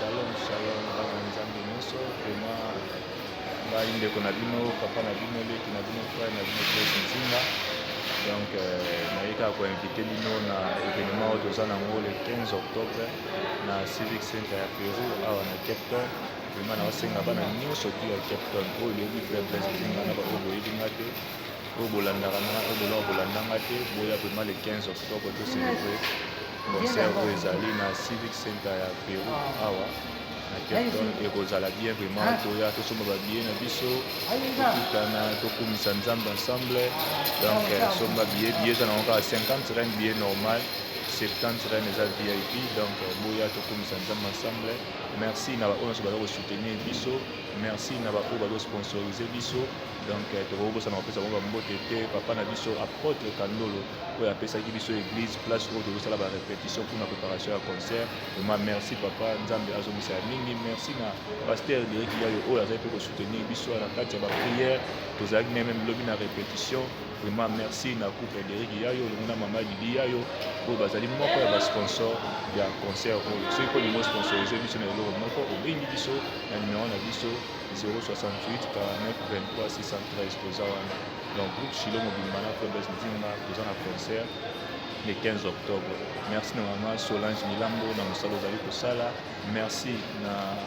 Shalom, shalom bana Nzambe nyonso. Vraiment ngai ndeko na bino, papa na bino, leki na bino, frère na bino, Blaise Nzinga. Donc naye kaka koinvite bino na événement oyo toza nango le 15 octobre na Civic Center ya Pérou awa na Cape Town. Vraiment naosenga bana nyonso tu ya Cape Town oyo boyebi frère Blaise Nzinga na baoyo boyebi nga te, oyo bolandaka nga, oyo bolaka bolanda nga te, boya vraiment le 15 octobre tocélébrer concert oyo ezali na Civic Center ya Pérou awa na Cape Town. Ekozala bien vraiment. Toya tosomba babillet na biso, tokutana, tokumisa Nzambe ensemble. Donc somba billet. Billet eza nango kaka 50 rand billet normal, 70 rand eza VIP. Donc boya tokumisa Nzambe ensemble. Merci na baoyo nyonso baza kosoutenir biso, merci na baoyo bazosponsorize biso. Donc tokokobosana kopesa bango bambote te. Papa na biso apôtre Kandolo oyo apesaki biso église, place oyo tozosala barépétition mpona préparation ya concert, vraiment merci papa, Nzambe azongisa ya mingi. Merci na pasteur Derek Yayo oyo azali mpe kosoutenir biso na kati ya baprière. Tozalaki na même lobi na répétition. Vraiment merci na couple Derek Yayo elongo na mama Lidi Yayo oyo bazali moko ya basponsor ya concert oyo. Soki kolingi sponsorize biso na eloko moko, obengi biso na numéro na biso 068 49 23 613. Toza wana. Donc groupe Shilo mobimba na frère Blaise Nzinga toza na concert le 15 octobre. Merci na mama Solange Milambo na mosala ozali kosala. Merci na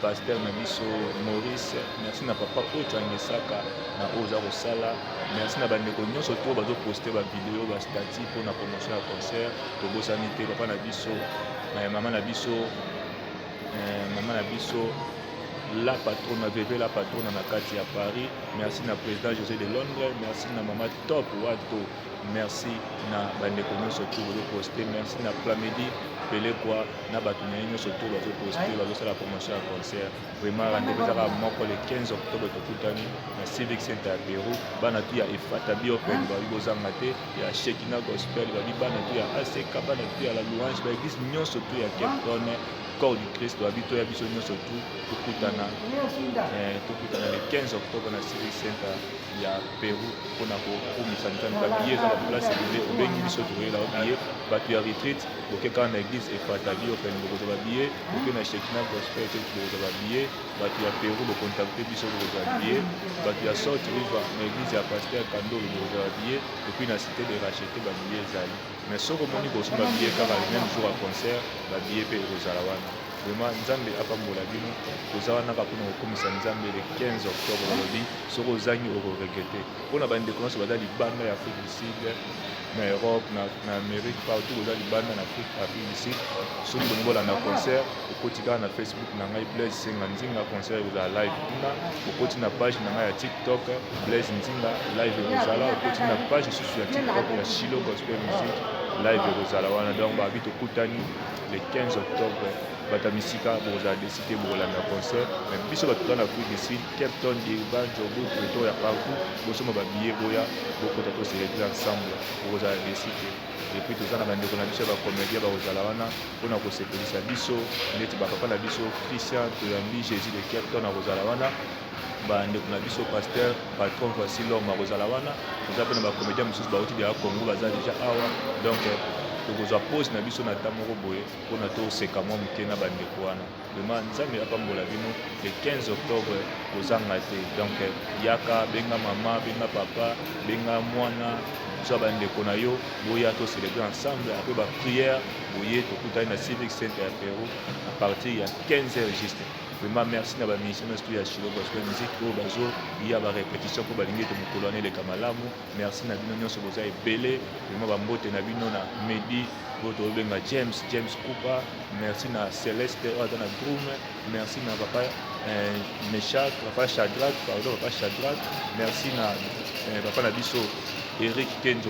pasteur na biso Maurice. Merci na papa oyo tangesaka na oyo oza kosala. Merci na bandeko nyonso to bazoposte bavideo, bastati mpona promotion ya concert. Tobosani te papa na biso, mama na biso, mama na biso la patrona, Veve la patrona na kati ya Paris. Merci na président José de Londres. Merci na mama Top Wato. Merci na bandeko nyonso to bazoposte. Merci na Plamedi Pelekwa na bato na ye nyonso to bazoposte, bazosala promotion ya concert. Vraiment rendez-vous ezaka moko, le 15 octobre tokutani na Civic Center ya Pérou. Bana tu ya Efata Biopen babi bozanga te, ya Shekina Gospel babi, bana tu ya ACK, bana tu ya La Louange, baeglise nyonso tu ya Cape Town, Corps du Christ babi toya biso nyonso tu tokutana, tokutana le 15 octobre na Civic Center ya Pérou mpona kokumisa Nzambe. Babillet eza baplace ebele, obengi biso tokoyela babillet. Bato ya retreat, boke kaka na église Efata Biopen, bokozwa babillet. Boke na Shekina Gospel Church, bokozwa babillet. Bato ya Pérou, bocontacte biso, bokozwa babillet. Bato ya Salt River, na église ya pasteur Kandolo, bokozwa babillet. Et puis na Cité de Racheté babillet ezali. Mais soki omoni kosomba billet kaka le même jour ya concert, babillet mpe ekozala wana. Vraiment Nzambe apambola bino. Toza wana kaka mpona kokumisa Nzambe le 15 octobre. Balobi soki ozangi, okoregretter. Mpona bandeko nyonso baza libanda ya Afrique du Sud, na Europe, na Amérique, partout boza libanda na Afrique du Sud, soki bolingi bolanda concert, okoti kaka na Facebook na ngai Blaise Senga Nzinga, concert ekozala live kuna. Okoti na page na ngai ya TikTok Blaise Nzinga, live ekozala. Okoti na page lisusu ya TikTok ya Shilo Gospel Music, live ekozala wana. Donc babi tokutani le 15 octobre. Bato ya misika bokozala déçus te, bokolanda concert. Mais biso bato toza na Afrique du Sud, Cape Town, Durban, Joburg, Pretoria, partout, bosomba babillet, boya, bokota, tocélébrer ensemble, bokozala déçus te. Et puis toza na bandeko na biso ya bacomédien, bakozala wana mpona kosepelisa biso, neti bapapa na biso Christian Toyambi Jésus de Cape Town akozala wana, bandeko na biso pasteur patron Voici l'homme akozala wana. Toza mpe na bacomédien mosusu bauti deya Congo, baza déjà awa. Donc tokozwa pause na biso na ta moko boye mpona toseka mwa moke na bandeko wana. Vraiment Nzambe apambola bino. Le 15 octobre kozanga te. Donc yaka, benga mama, benga papa, benga mwana, zwa bandeko na yo, boya tocélébrer ensemble. Après baprière boye, tokutani na Civic Center ya Pérou à partir ya 15 heures juste. Vraiment merci na bamusicien nyonso ya Shilo Gospel Music oyo bazoya barépétition mpo balingi ete mokolo wana eleka malamu. Merci na bino nyonso, boza ebele. Vraiment bambote na bino na Medi oyo tozobenga James, James Cooper. Merci na Celeste oyo aza na drum. Merci na papa Meshak, papa Shadrack, pardon, papa Shadrack. Merci na papa na biso Eric Kenzo.